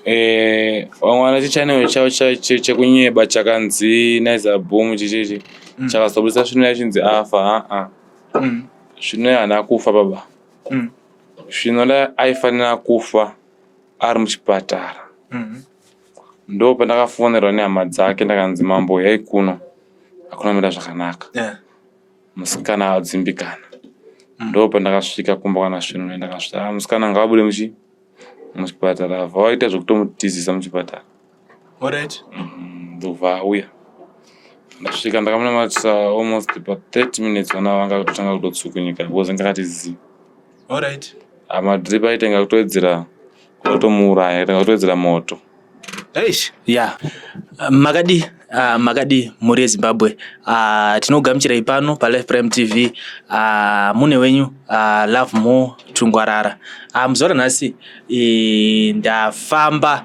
Eh, vamwe vana chichanel chavo chekunyeba chakanzi Naiza Boom chichichi chakazobudisa Svinura chinzi afa aa Svinura haana kufa baba. Svinura aifanira kufa ari muchipatara. Ndo pandakafonerwa nehama dzake ndakanzi mambo huyai kuno hakuna kumira zvakanaka. Musikana adzimbikana. Ndo pandakasvika kumba kwana Svinura ndakasvika ah, musikana ngaabude muchi muchipatara abva waita zvekutomutizisa muchipatara. Alright. Ndobva auya. Ndasvika ndakamunamatisa almost pa 30 minutes vana vanga kutotanga kutotsukunyika because ndakati zii. Alright. Madrip aitenga kutowedzera kutomuuraya aitenga kutowedzera moto. Eish, yeah. Makadi makadi mhuri yeZimbabwe. Tinogamuchirai pano paLive Prime TV. Mune wenyu Love More Tungwarara. Muzuva ranhasi ndafamba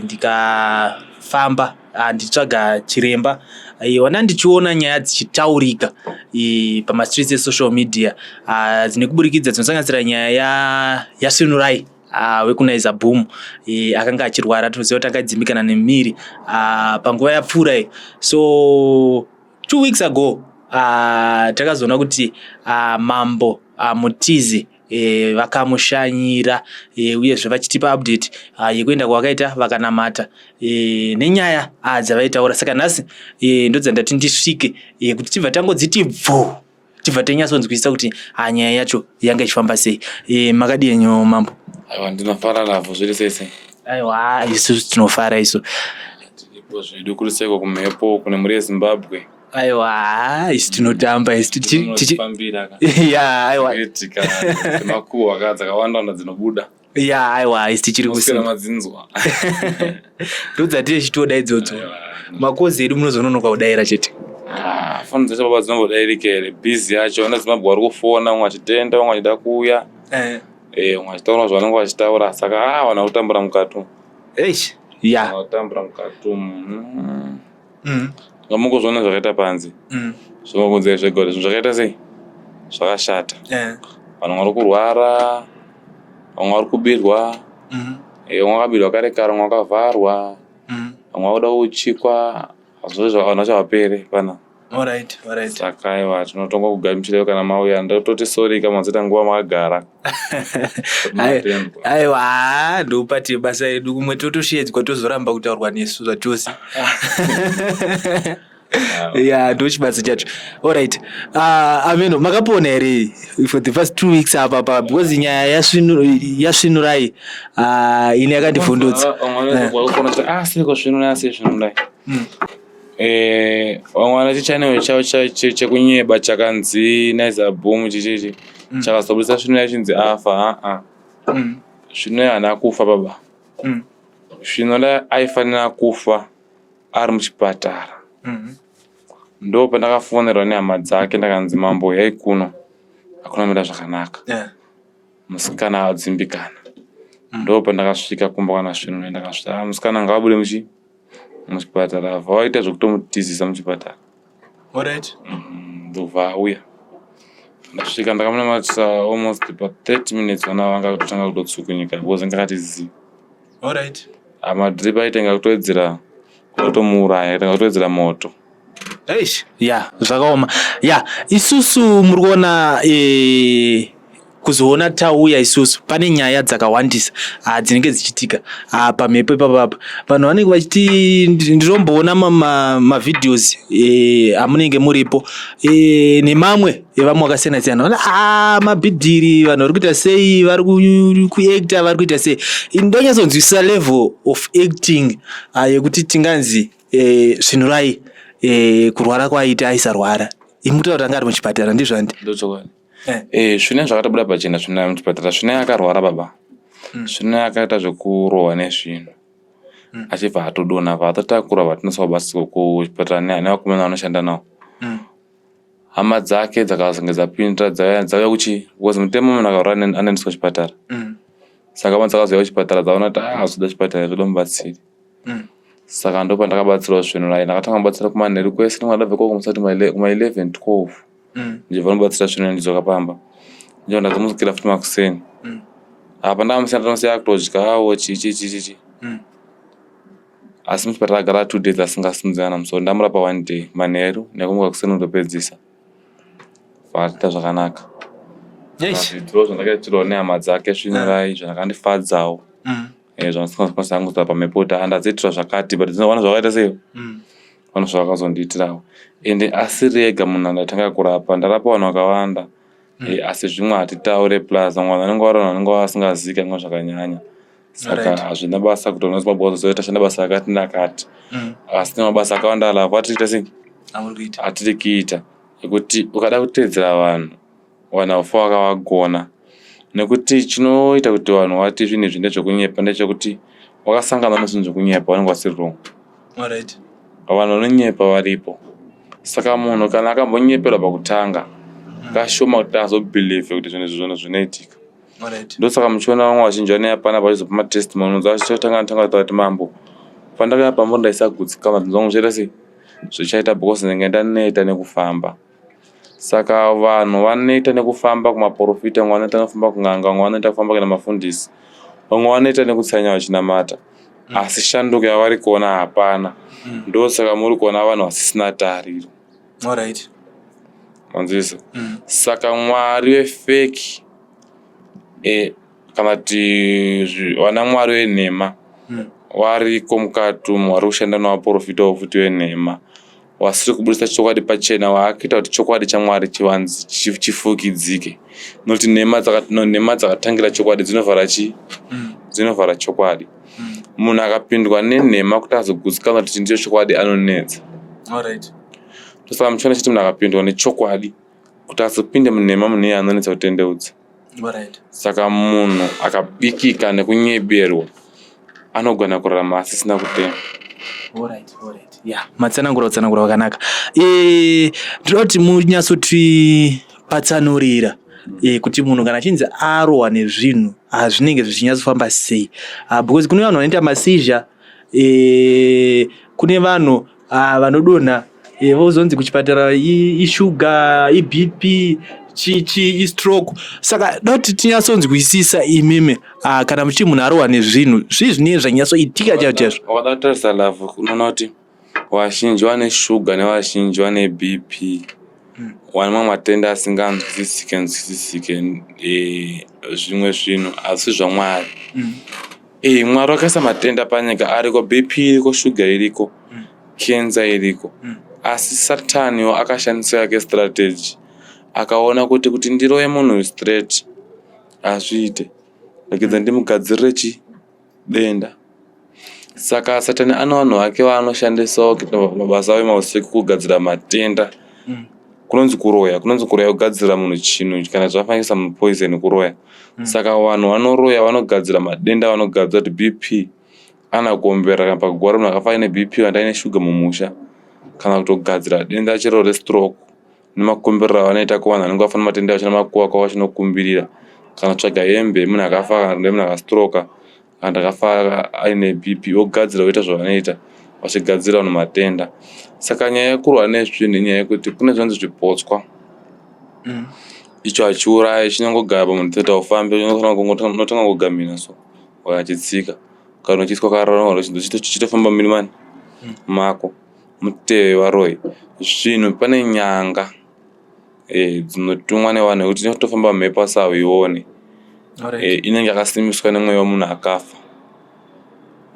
ndikafamba ndichitsvaga chiremba. Wana ndichiona nyaya dzichitaurika pamastreets esocial media dzine kuburikidza dzinosanganisira nyaya yaSvinurai wekuNaiza Boom akanga achirwara. Tinoziva kuti akadzimbikana nemiri panguva yapfuura iyi. So 2 weeks ago takazoona kuti Mambo Mutize vakamushanyira uyezve vachitipa update yekuenda kwavakaita vakanamata nenyaya dzavaitaura. Saka nhasi ndodzandati ndisvike kuti tibva tangodziti bvuu tibva tanyatsonzwisisa kuti nyaya yacho yanga ichifamba sei. Makadii henyu mambo? Aiwa ndinofara navo zviri sei sei. Aiwa isu tinofara isu. Tiripo zvedu kuri seiko kumhepo kune mhuri yeZimbabwe. Aiwa isu tinotamba isu Tinofambira ka. Ya aiwa. Itika semakuhwa ka dzakawanda wanda dzinobuda. Ya aiwa isu tichiri Kuswera kusimba. madzinzwa. Ndodzatiri tichitoda idzodzo. Makozi edu munozononoka kudaira chete. Ah, foni dzacho baba dzinombodairika here? Busy yacho vana Zimbabwe vari kufona, vamwe vachitenda, vamwe vachida kuuya. Eh, vamwe vachitaura zvavanenge vachitaura. Saka ah, vanhu vari kutambura mukati umu. Eish. Ya. Vanhu vari kutambura mukati umu. Ngamungozviona zvakaita panze. Zvinokunzai zvega kuti zvinhu zvakaita sei? Zvakashata. Vanhu vari kurwara, vamwe vari kubirwa, vamwe vakabirwa kare kare, vamwe vakavharwa, vamwe vakuda kuchikwa. Zvose vanhu vacho havaperi pana. Alright, alright. Saka aiwa tinotonga kugamuchirai kana mauya. Ndototi sorry kama mazoita nguva makagara. Aiwa ndopati basa redu kumwe totoshedzwa tozoramba kutaurwa nesu zvachose. Ya ndochibasa chacho. Alright. Ameno makapona here for the first 2 weeks apa pa because nyaya yaSvinurai ine yakandivhundutsa. Ah, siko Svinurai, sei Svinurai. Eh, vamwe vana chichanel chavo chekunyeba chakanzi Naiza Boom chichichi chakazobudisa Svinurai chinzi afa aa Svinurai haana kufa baba. Svinurai aifanira kufa ari muchipatara. Ndo pandakafonerwa nehama dzake ndakanzi mambo huyai kuno hakuna kumira zvakanaka. Musikana adzimbikana. Ndo pandakasvika kumba kwana Svinurai ndakasvika ah, musikana ngaabude muchi muchipatara abva waita zvekutomutizisa muchipatara. Alright. Ndobva auya. Ndasvika ndakamunamatisa almost pa 30 minutes vana vanga kutotanga kutotsukunyika because ndakati zii. Alright. Madrip aitenga kutowedzera kutomuuraya aitenga kutowedzera moto. Eish, ya zvakaoma. Ya isusu muri kuona kuzoona tauya isusu pane nyaya dzakawandisa dzinenge dzichitika pamhepo ipapapa. Vanhu vanenge vachiti ndinomboona mavideos amunenge muripo nemamwe evamwe vakasiyana siyana. Ah, mabhidhiri vanhu vari kuita sei, vari kuacta vari kuita sei. Ndonyatsonzwisisa level of acting yekuti tinganzi Svinurai kurwara kwaaita aisarwara. Imi mutaura kuti anga ari muchipatara ndizvo handi? Ndochokwadi. Svinai zvakatobuda pachena Svinai muchipatara. Svinai akarwara baba. Svinai akaita zvekurohwa nezvinhu. Achibva atodonha bva atotakura vatinoiswa basi kuchipatara nevakomana vanoshanda navo. Hama dzake dzakazonge dzapindira dzauya kuchi because mutemo munhu akarwara anoendeswa kuchipatara. Saka hama dzakazouya kuchipatara dzaona kuti ah zvoda chipatara zvoda mubatsiri. Saka ndopandakabatsirwa Svinurai. Ndakatanga kubatsira kumanheru kwese ndanga ndabva ikoko musati kuma 11 12. Ndichibva nobatsira Svinurai ndidzoka pamba. Ndibva ndazomukira futi makuseni. Apa ndamusiya ndatomusiya akutodyawo chii chii chii chii. Asi muchipatara agara 2 days asingasimudzi kana musoro. Ndamurapa one day manheru nekumuka kuseni kutopedzisa. Vakaita zvakanaka. Zvidhiro zvandakaitirwa nehama dzake svinurai zvakandifadzawo. Zvandisingakwanisi hangu kutaura pamhepo kuti haa ndadziitirwa zvakati but dzinoona zvakaita sei vano zvavakazondiitirawo. Ende asiri ega munhu andatanga kurapa ndarapa vanhu vakawanda. Asi zvimwe hatitaure plus vamwe vanhu vanenge vari vanhu vanenge vasingazivikanwe zvakanyanya. Saka hazvina basa kuti unoziva basa tashanda basa rakati nakati. Asi tine mabasa akawanda alavo atiri kuita sei atiri kuita ekuti ukada kuteedzera vanhu vanhu haufa wakavagona nekuti chinoita kuti vanhu vati zvinhu izvi ndezvekunyepa ndechekuti wakasangana nezvinhu zvekunyepa vanenge vasiri wrong. Vanhu vanonyepa varipo saka munhu kana akambonyeperwa pakutanga kashoma kuti azobhilivhe kuti zvinhu izvi zvinhu zvinoitika. Ndosaka muchiona vamwe vazhinji vanouya panapa vachizopa matestimony unonzwa vachitanga tanga kutaura kuti mambo pandakauya pamuri ndaisagutsikana zvinhu zvangu zvichaita sei zvichaita because ndinenge ndaneta nekufamba. Saka vanhu vanoita nekufamba kumaporofita vamwe vanoita nekufamba kun'anga vamwe vanoita kufamba kuenda mafundisi vamwe vanoita nekutsanya vachinamata asi shanduko yavari kuona hapana. Ndosaka muri kuona vanhu vasisina tariro. Manzwisisa? Saka Mwari vefeki kana kuti vana Mwari venhema variko mukati umu vari kushanda nevaporofitawo futi venhema vasiri kubudisa chokwadi pachena vakuita kuti chokwadi chaMwari chifukidzike nokuti nhema dzakatangira chokwadi dzinovhara chii? Dzinovhara chokwadi. Munhu akapindwa nenhema kuti azogutsikana kuti ndicho chokwadi anonetsa. Ndosaka muchiona chiti munhu akapindwa nechokwadi kuti azopinde munhema munhu iyeye anonetsa kutendeutsa. Saka munhu akabikika nekunyeberwa anogona kurarama asisina kutenda. Ya, matsanangura kutsanangura kwakanaka. Ndinoda kuti munyatsotipatsanurira kuti munhu kana achinzi arohwa nezvinhu zvinenge zvichinyatsofamba sei because kune vanhu vanoita maseizure, kune vanhu vanodonha vozonzi kuchipatara ishuga, iBP, chii chii istroke. Saka ndoda kuti tinyatsonzwisisa imimi kana muchiti munhu arohwa nezvinhu zvii zvinenge zvanyatsoitika chaizvo chaizvo. Wakada kutarisa love unoona kuti vazhinji vane shuga nevazhinji vane BP vane mamwe matenda asinganzwisisike nzwisisike zvimwe zvinhu hazvisi zvaMwari. Mwari vakaisa matenda panyika ariko BP iriko shuga iriko kenza iriko asi sataniwo akashandisa yake strategy akaona kuti kuti ndirove munhu straight hazviite regedza ndimugadzirire chi denda. Saka satani ane vanhu vake vaanoshandisawo kuita mabasa avo emausiku kugadzira matenda. Kunonzi kuroya, kunonzi kuroya kugadzira munhu chinhu kana zvakafananisa munhu poison kuroya. Saka vanhu vanoroya vanogadzira madenda avanogadzira kuti BP anakuombera kana pakugwara munhu akafa aine BP kana aine shuga mumusha kana kutogadzira denda chero restroke nemakumbiriro avanoita kuvanhu vanenge vafa nematenda vachina makuva kwavo vachinokumbirira kana kutsvaga hembe yemunhu akafa kana kuti yemunhu akastroka kana kuti akafa aine BP vogadzira voita zvavanoita vachigadzira vanhu matenda. Saka nyaya yekurwa nezvinhu inyaya yekuti kune zvinonzi zvipotswa icho hachiurayi chinongogara pamunhu chete haufambi unotanga kungogamhina so wakachitsika kana uchiiswa karara chichitofamba mumuviri mani mako muteve varoyi. Zvinhu pane nyanga dzinotumwa nevanhu nekuti inotofamba mhepo asi hauione. Inenge yakasimbiswa nemweya wemunhu akafa.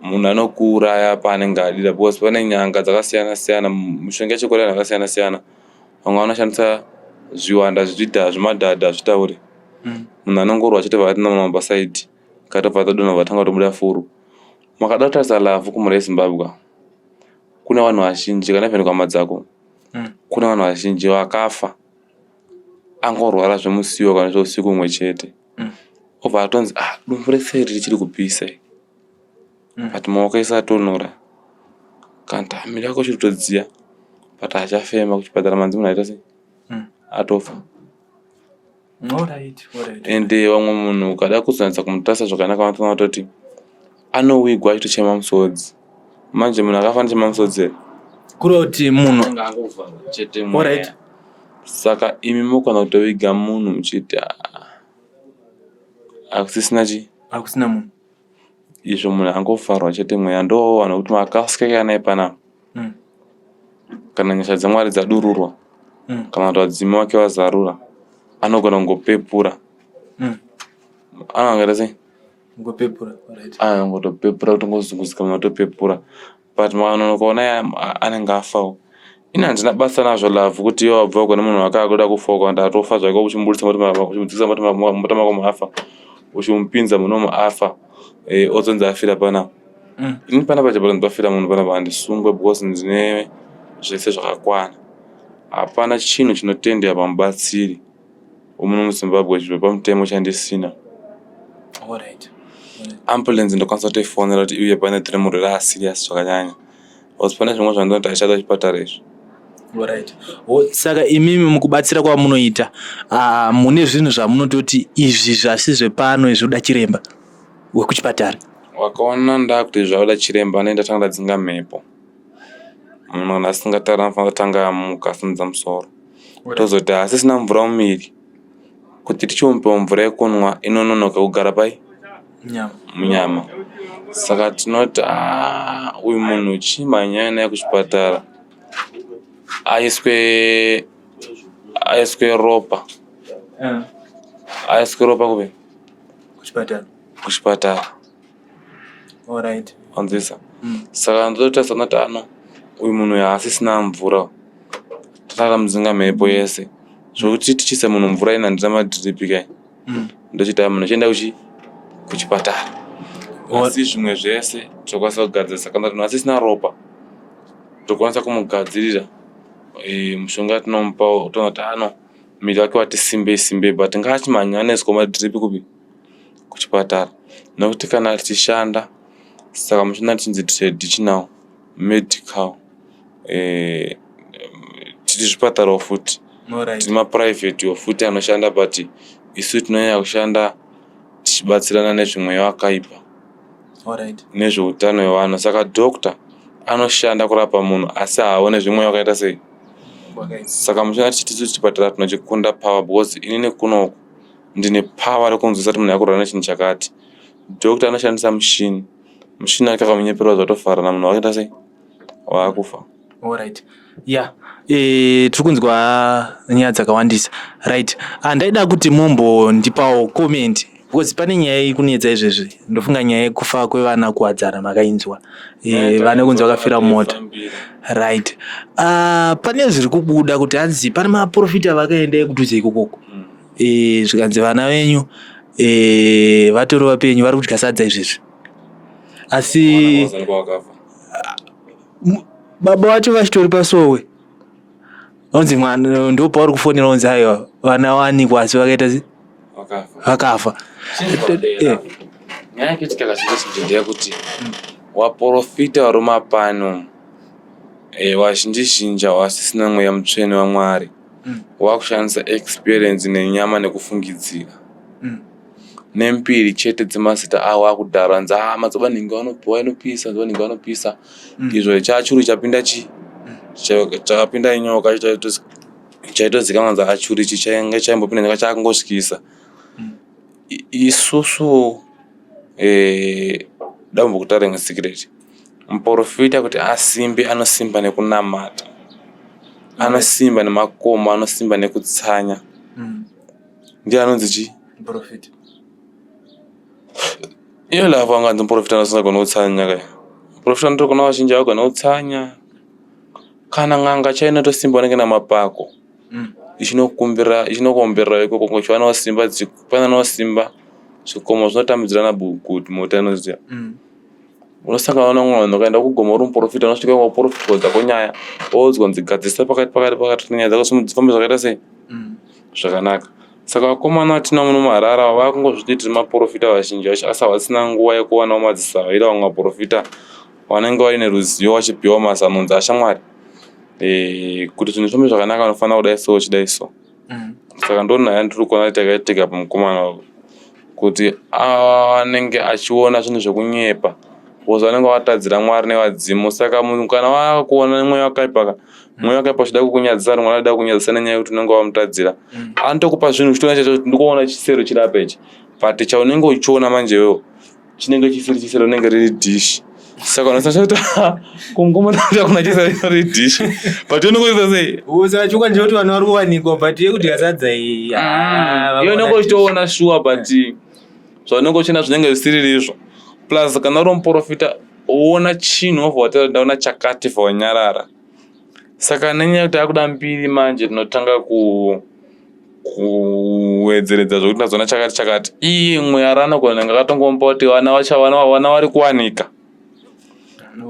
Munhu anokuuraya paanenge adira because pane nyanga dzakasiyana siyana mishonga yechokwadi vanhu vakasiyana siyana. Vamwe vanoshandisa zviwanda zvezvidhaya zvemadhadha hazvitaure. Munhu anongorwa chete vakatinamwa pasaidhi katobva atodonha vatanga kutobuda furo. Makada kutarisa lavhu kumhuri yeZimbabwe kune vanhu vazhinji kana even kuhama dzako kune vanhu vazhinji vakafa angorwara zvemusiwo kana zveusiku humwe chete obva atonzi ah dumbu rese iri richiri kupisa iri but maoko ese atonhora kana kuti muviri wake uchiri kutodziya but haachafema kuchipatara manzi munhu aita sei atofa. Ende vamwe munhu ukada kuzonyatsa kumutarisa zvakanaka unotoona kutoti anowigwa achitochema musodzi. Manje munhu akafa anochema musodzi here? Kureva kuti munhu Anenge angovharwa chete mweya. Saka imi mogona kutoviga munhu muchiti haa hakusisina chii? Hakusina munhu. Izvo munhu angofarwa chete mweya ndo vanhu kuti makasike kanai panapa. Kana nyasha dzaMwari dzadururwa kana kuti vadzimu vake vazarura anogona kungopepura. Anonga sei? Kungopepura, right. Anongotopepura kutongozunguzika munhu otopepura. But makanonoka kuona anenge afawo. Ini handina basa nazvo love kuti iwe wabva kune munhu wake akuda kufa kana kuti atofa zvake uchimuburitsa uchimudzikisa mota mako maafa uchimupinza munomu afa ozonzi afira panapa. Ini panapa chero pafira munhu panapa handisungwe because ndine zvese zvakakwana. Hapana chinhu chinotendera pamubatsiri wemuno muZimbabwe chibva pamutemo chandisina. Ambulance ndokwanisa kutoifonera kuti iuye pane tine murwere aserious zvakanyanya because pane zvimwe zvandinoti haichada chipatara izvi. Alright. Saka imimi mukubatsira kwamunoita mune zvinhu zvamunototi izvi zvasi zvepano izvi zvoda chiremba wekuchipatara. Wakaona ndakuti zvakuda chiremba ndenge ndatanga ndadzinga mhepo. Munhu kana asingatari anofanira kutanga amuka asimudza musoro. Tozoti haasisina mvura mumuviri kuti tichimupawo mvura yekunwa inononoka kugara pai munyama. Saka tinoti haa uyu munhu chimhanyai naye kuchipatara aiswe aiswe ropa aiswe ropa kupi kuchipatara kuchipatara. Alright. Wanzwisa? Saka ndototarisa ndoti ano uyu munhu uyu haasisina mvura. Tatanga tamudzinga mhepo yese. Zvekuti tichiisa munhu mvura ini handina madhiripi kai. Ndochiti munhu chienda kuchi kuchipatara. Asi zvimwe zvese tokwanisa kugadzirisa kana kuti munhu asisina ropa tokwanisa kumugadzirira mushonga tinomupa toona kuti ano muviri wake wati simbei simbei but ngaachimhanya anoiswa madhiripi kupi kuchipatara nekuti kana tichishanda saka muchina tichinzi traditional medical tiri zvipatarawo futi tiri maprivate futi anoshanda but isu tinonyanya kushanda tichibatsirana nezvemweya wakaipa nezveutano hwevanhu saka doctor anoshanda kurapa munhu asi haaone zvemweya wakaita sei saka muchiona tichiti isusu chipatara tinochikunda power because inini kunoku ndine power rekunzwisisa kuti munhu akurwara nechinhu chakati doctor anoshandisa mushini mushini wake akamunyeperwa zvatofarana munhu wakaita sei waakufa Alright. Yeah. Tiri kunzwa nyaya dzakawandisa. Right. Ndaida kuti mumbondipawo comment because pane nyaya iri kunetsa izvezvi. Ndofunga nyaya yekufa kwevana kuwadzana makainzwa. Vane kunzi vakafira mumota. Right. Pane zviri kubuda kuti hanzi pane maprofita vakaenda kudhuze ikokoko. Zvikanzi vana venyu vatori vapenyu vari kudya sadza izvezvi. Asi baba vacho vachitori pasowe vanzi mwana ndo pauri kufonera unzi aiwa vana wanikwa asi vakaita se vakafa nyaya yekuitika kazhinji zhinji ndeyekuti waprofita vari mumapani wazhinji zhinji hawasisina mweya mutsvene wamwari wakushandisa experience nenyama nekufungidzira nembiri chete dzemazita avo akudhara anzi haa madzibaba nhingi vanopiwa inopisa madzibaba nhingi vanopisa izvo chachuru chapinda chi chakapinda nyoka chaitozikanwa kunzi achuru ichi chainge chaimbopinda nyoka chakungosvikisa isusu dambudziko rimwe secret muporofita kuti asimbe anosimba nekunamata anosimba nemakomo anosimba nekutsanya ndiye anonzi chii Muprofita. Iyo lava anganzi muprofita anasingagoni kutsanya kai. Muprofita ndiri vazhinji havagoni kutsanya. Kana n'anga chaiyo inotosimba unenge namapako. Ichinokumbira ichinokuomberera ikoko ichiwanawo simba dzichipananawo simba. Zvikomo zvinotambidzirana kuti mota inoziya. Unosangana nevamwe vanhu ukaenda kugomo uri muprofita unosvika woprofitwa dzako nyaya woudzwa kunzi gadzirisa pakati pakati pakati nyaya dzako dzifambe zvakaita sei zvakanaka. Saka vakomana vatinavo muno muHarare ava vakungozviti tiri maporofita vazhinji vacho asi havasina nguva yekuwanawo madzisahwira vamwe vaporofita vanenge vaine ruzivo vachipiwa mazano kunzi ashamwari kuti zvinhu zvifambe zvakanaka unofanira kudai so uchidai so. Saka ndonyaya yandiri kuona kuti yakaitika pamukomana uyu kuti anenge achiona zvinhu zvekunyepa because vanenge vatadzira Mwari nevadzimu saka munhu kana wakuona mweya wakaipa ka mweya wakaipa uchida kukunyadzisa or Mwari achida kukunyadzisa nenyaya yekuti unenge wamutadzira anotokupa zvinhu uchitoona chaizvo kuti ndikuona chisero chiri apa ichi. But chaunenge uchiona manje iwewo chinenge chisiri chisero, rinenge riri dish. Saka unosasha kuti kungomana kuna chisero riri dish, but unenge uchiita sei? Saka chokwadi ndechekuti vanhu vari kuwanikwa, but yekudya sadza iyi, ah, Iwe unenge uchitoona sure, but zvaunenge uchiona zvinenge zvisiri izvo. Plus kana uri muprofita, uona chinhu wobva wataura, "Ndaona chakati," bva wanyarara. Saka nenyaya yekuti akuda mbiri manje, tinotanga kuwedzeredza zvokuti ndazoona chakati chakati. Iye mweya ranogona kunge akatongomba kuti vana vana vari kuwanika.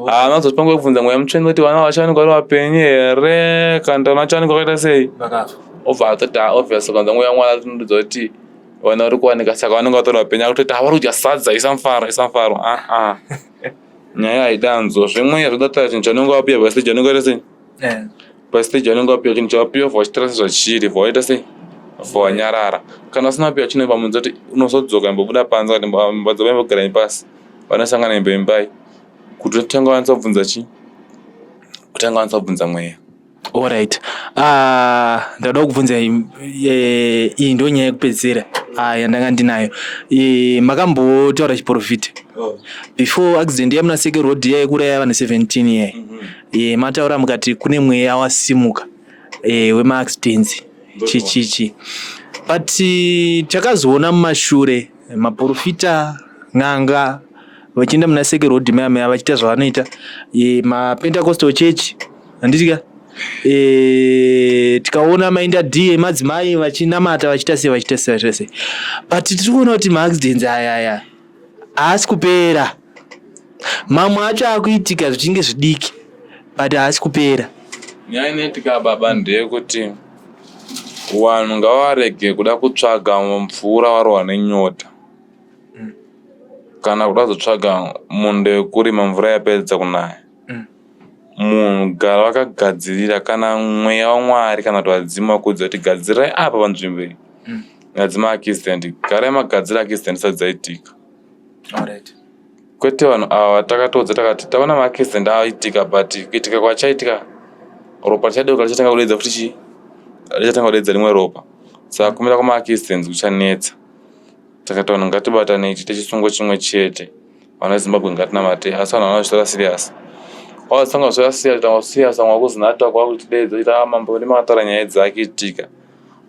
Haana kuzotipa kubvunza mweya mutsvene kuti vana vachawanikwa vari vapenyu here, kana kuti vana vachawanikwa vakaita sei. Vakafa. Obva atoti, "Ah, obvious." Ukanzwa mweya waMwari atinodudza kuti vana vari kuwanika, saka vanenge vatori vapenyu. Akutoti vari kudya sadza, isa mufaro, isa mufaro. Aa, nyaya haidanzo zvimwe zvoda chinhu chaunenge wapiwa pastage. Unenge waita sei? Pastage vanenge vapiwa chinhu chavapiwa, bva vachitora sezvachiri, bva waita sei? Bva wanyarara. Kana usina kupiwa chinhu, pamunzi kuti unozodzoka, imbobuda panze, kuti mbadzoka, imbogara pasi, vanosangana, imboimbai kuti utanga wanatsa kubvunza chii, kutanga wanatsa kubvunza mweya. Alright, ndada kubvunza, iyi ndo nyaya yekupedzisira yandanga ndinayo. Makambotaura chiprofita before accident yamunaSeke Road iya yekuraya vanhu 17 iyayi. Mataura mukati kune mweya wasimuka wemaaccidents, chichichi, but takazoona mumashure maprofita, n'anga vachienda muna Seke Road maya maya vachiita zvavanoita, maPentecostal church, handiti ka? Tikaona mainda d emadzimai vachinamata, vachiita sei, vachiita sei, vachiita sei, but tiri kuona kuti maaccidents aya aya haasi kupera. Mamwe acho akuitika zvichinge zvidiki, but haasi kupera. Nyaya inoitika, baba, ndeyekuti vanhu ngavarege kuda kutsvaga mvura varohwa nenyota, kana kuda kuzotsvaga munda wekurima mvura yapedza kunaya. Munhu gara vakagadzirira. Kana mweya waMwari kana kuti vadzimu vakuudza kuti gadzirirai apa panzvimbo iyi, nyaya dzemaaccident, garai magadzira accident isati dzaitika. Kwete vanhu ava takatoudza, takati taona maaccident aitika, but kuitika kwachaitika ropa richadeuka, richatanga kudeedza futi chii, richatanga kudeedza rimwe ropa, saka kumira kwamaaccidents kuchanetsa. Takati vanhu ngatibatanei, tiite chisungo chimwe chete. Vana veZimbabwe, ngatinamatei. Asi vanhu vanozvitora serious, wazotanga kuzvitora serious, tanga serious, vamwe vakuzinata kwakutideedza kuti, "Ah, mambo ndimakataura nyaya dzakiitika."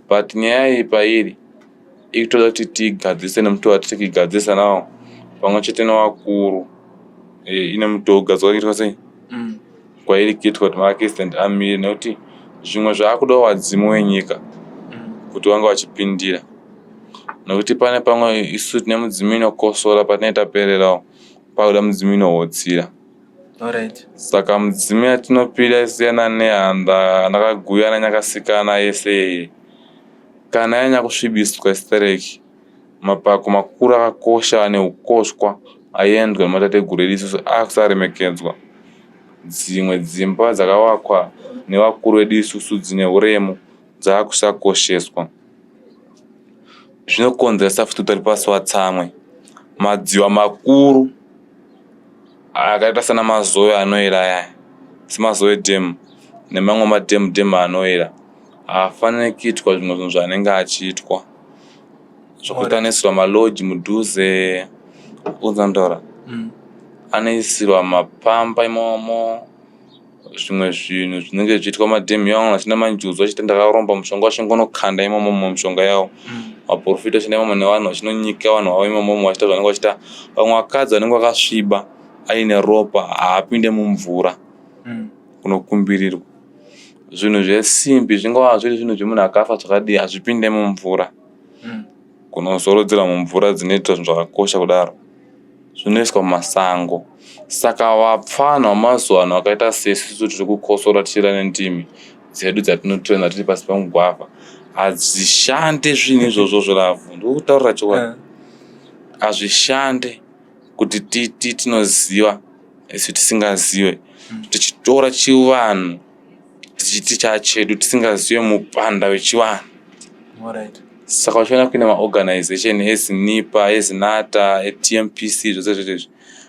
But nyaya iyi pairi ikutoda kuti tiigadzirise nemutoo watiri kuigadzirisa nawo pamwe chete nevakuru. Ine mutoo wekugadzirwa kuitwa sei kwairi kuitwa kuti maaccident amire, nekuti zvimwe zvaakudawo vadzimu venyika kuti vange vachipindira, nekuti pane pamwe isu tine mudzimu inokosora, patinenge tapererawo pakuda mudzimu inohotsira. Saka mudzimu yatinopira isiyana nehanda nakaguya nanyakasikana yese. Kana yanyanya kusvibiswa stereki, mapako makuru akakosha ane ukoshwa aiendwa nematateguru edu isusu akusaremekedzwa. Dzimwe dzimba dzakavakwa nevakuru vedu isusu dzine uremu dzakusakosheswa. Zvinokonzeresa futi kuti vari pasi vatsamwe. Madziva makuru akaita sana Mazoe anoera aya, semaZoe Dam nemamwe madhemu dhemu anoera, haafaniri kuitwa zvimwe zvinhu zvaanenge achiitwa, zvokuti anoisirwa malodge mudhuze unzandaura, anoisirwa mapamba imomo, zvimwe zvinhu zvinenge zvichiitwa madhemu iwawo. Vachina manjuzu vachiti ndakaromba, mushonga vachingonokanda imomo mumishonga yavo. Maprofita achienda imomo nevanhu vachinonyika vanhu vavo imomo, vachiita zvavanenge vachiita. Vamwe vakadzi vanenge vakasviba aine ropa haapinde mumvura kunokumbirirwa. Zvinhu zvesimbi, zvingava zviri zvinhu zvemunhu akafa zvakadii, hazvipinde mumvura kunozorodzera mumvura dzinoitwa zvinhu zvakakosha kudaro. Zvinoiswa mumasango. Saka vapfana vamazuva ano vakaita sesusu tiri kukosora tichiita nendimi dzedu dzatinotraina tiri pasi pemugwavha, hadzishande zvinhu izvozvo zviravhu. Ndikutaurira chokwadi, hazvishande kuti titi tinoziva isu tisingazive, tichitora chivanhu tichiti chachedu tisingazive mupanda wechivanhu. Saka uchiona kuine maorganization eZINIPA, eZINATA, eTMPC, zvose zvese izvi,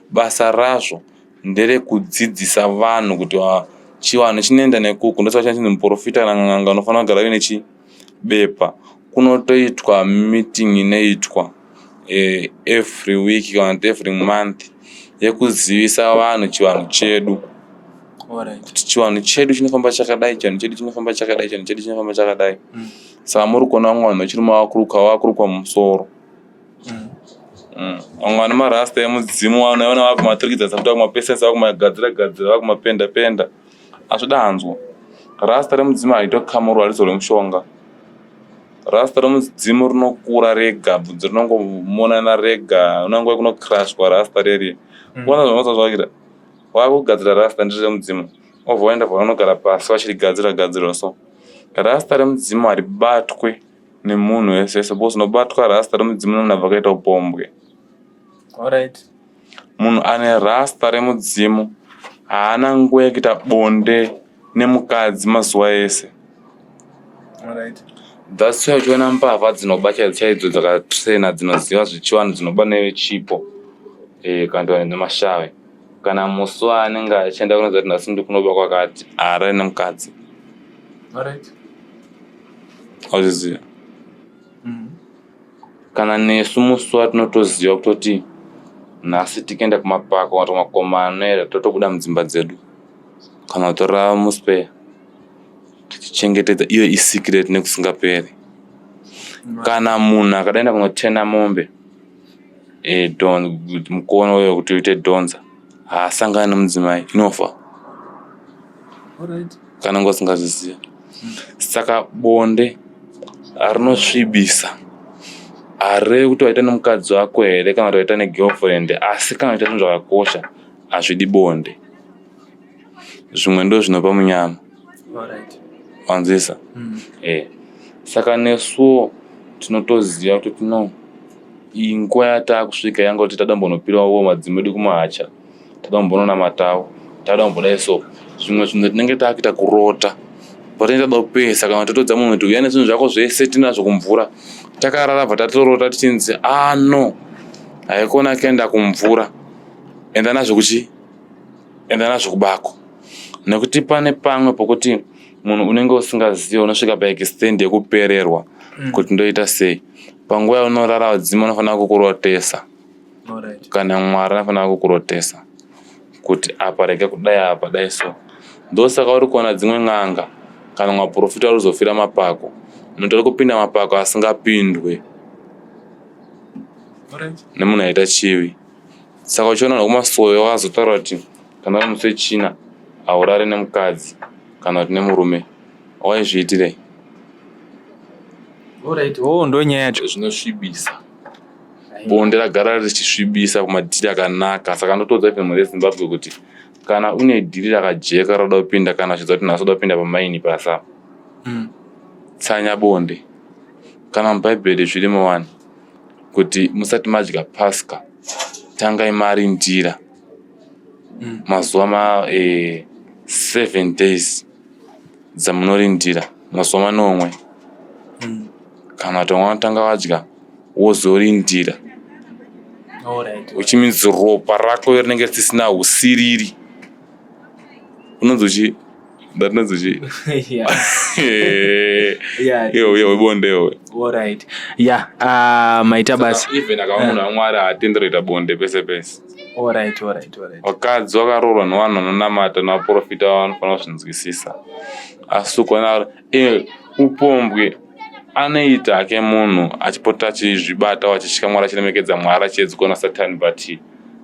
basa razvo nderekudzidzisa vanhu kuti chivanhu chinoenda nekuku. Ndosaka chinzi muprofita kana n'anga unofanira kugara uine chibepa. Kunotoitwa meeting inoitwa. Every week kana kuti every month yekuzivisa vanhu chivanhu chedu, kuti chivanhu chedu chinofamba chakadai, chivanhu chedu chinofamba chakadai, chivanhu chedu chinofamba chakadai. Saka muri kuona vamwe vanhu vachiri vakurukwa, vakurukwa musoro. Vamwe vane marasta emudzimu, vanoona vakumaturikidza sakuti vakumapesanisa, vakumagadzira gadzira, vakumapenda penda. Hazvidanzwo rasta remudzimu haritokamurwa, harizorwe mushonga. Rasta remudzimu rinokura rega, bvudzi rinongomonana rega, unanguva kunokrashwa rasta reri. Kuona zvavanoza zvavakuita, vakugadzira rasta ndiri remudzimu, obva waenda pavanogara pasi vachirigadzira gadzira. So rasta remudzimu haribatwe nemunhu wese wese, because unobatwa rasta remudzimu nemunhu abva akaita upombwe. Munhu ane rasta remudzimu haana nguva yekuita bonde nemukadzi mazuva ese. That's why uchiona mbavha dzinoba chaidzo chaidzo, dzakatrena, dzinoziva zvechivanhu, dzinoba nechipo kana kuti nemashave, kana musi waanenge achienda kunoziva kuti nhasi ndiri kunoba kwakati, haarari nemukadzi. Auzviziva? Kana nesu musi watinotoziva kutoti nhasi tikaenda kumapako kana kumakomo anoera, totobuda mudzimba dzedu kana kutorara muspare, tichichengetedza iyo isecret nekusingaperi. Kana munhu akadaenda kunotena mombe, mukono uyo kuti uite dhonza, haasangani nemudzimai, inofa. Kana unga usingazviziva. Saka bonde rinosvibisa. Harirevi kuti waita nemukadzi wako here kana kuti waita negirlfriend, asi kana uchiita zvinhu zvakakosha hazvidi bonde. Zvimwe ndo zvinopa munyama. Wanzwisisa? Saka nesuwo tinotoziva kuti no, iyi nguva yataakusvika yanga kuti tada kumbonopirawo madzimu edu kumahacha, tada kumbononamatawo, tada kumbodai. So zvimwe zvinhu tinenge taakuita kurota patinenge tada kupesa, kana totodza munhu kuti uya nezvinhu zvako zvese tinazvo kumvura. Takarara, bva tatorota tichinzi, "Ah no, haikona kuenda kumvura, enda nazvo kuchi, enda nazvo kubako," nekuti pane pamwe pokuti munhu unenge usingazivi, unosvika paextent yekupererwa kuti ndoita sei. Panguva yaunorara, vadzimu vanofanira kukurotesa, kana Mwari anofanira kukurotesa kuti apa rega kudai, apa dai. So ndosaka uri kuona dzimwe n'anga kana maprofita vari kuzofira mapako, nokuti ari kupinda mapako asingapindwe nemunhu aita chivi. Saka uchiona nekumasowe vakazotaura kuti kana uri musi wechina haurari nemukadzi kana kuti nemurume. Waizviitirei? Alright. Oh, ndo nyaya yacho. Zvinosvibisa. Bonde ragara richisvibisa kumadhiri akanaka. Saka ndotoudza even mhuri yeZimbabwe kuti kana une dhiri rakajeka rauda kupinda, kana uchidza kuti nhasi uda kupinda pamaini pasa, tsanya bonde. Kana muBhaibheri zvirimo wani kuti musati madya Pasika, tangai marindira mazuva ma 7 days dzamunorindira, mazuva 7, kana kuti vamwe vanotanga vadya wozorindira, which means ropa rako rinenge risisina usiriri, unonzi uchi ndatinonzi uchi iwe webonde iwe. Alright. Yeah, maita basa. Even akava munhu waMwari, haatenderi kuita bonde pese pese. Alright. Vakadzi vakaroorwa nevanhu vanonamata nevaprofita vanofanira kuzvinzwisisa. Asi ukaona upombwe anoita hake munhu achipota achizvibata, achitya Mwari, achiremekedza Mwari, achiedzwa naSatani, but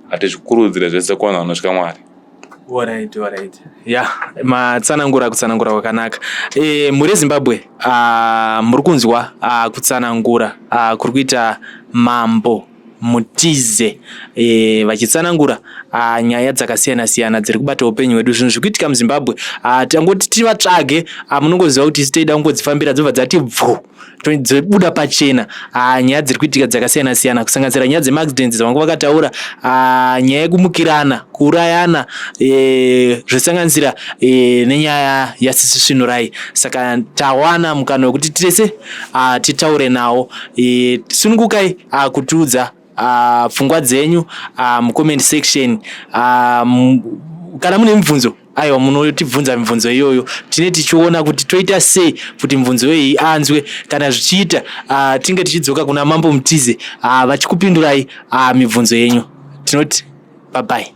hatizvikurudzire zvese kuvanhu vanotya Mwari. Alright. Yeah, matsanangura kutsanangura kwakanaka. Mhuri yeZimbabwe, muri kunzwa kutsanangura kuri kuita Mambo Mutize vachitsanangura nyaya dzakasiyana siyana dziri kubata upenyu hwedu, zvinhu zviri kuitika muZimbabwe. Tangoti tivatsvage, munongoziva kuti isu teida kungodzifambira, dzobva dzati bvu, dzobuda pachena nyaya dziri kuitika dzakasiyana siyana, kusanganisira nyaya dzemaaccidents dzavanga vakataura, nyaya yekumukirana, kuurayana, zvisanganisira nenyaya yaSisi Svinurai. Saka tawana mukana wekuti tese titaure nawo. Sunungukai kutiudza pfungwa dzenyu mucomment section. Kana mune mibvunzo. Aiwa, munotibvunza mibvunzo iyoyo, tine tichiona kuti toita sei kuti mibvunzo iyi anzwe. Kana zvichiita, tinge tichidzoka kuna Mambo Mutize, vachikupindurai mibvunzo yenyu. Tinoti bye bye.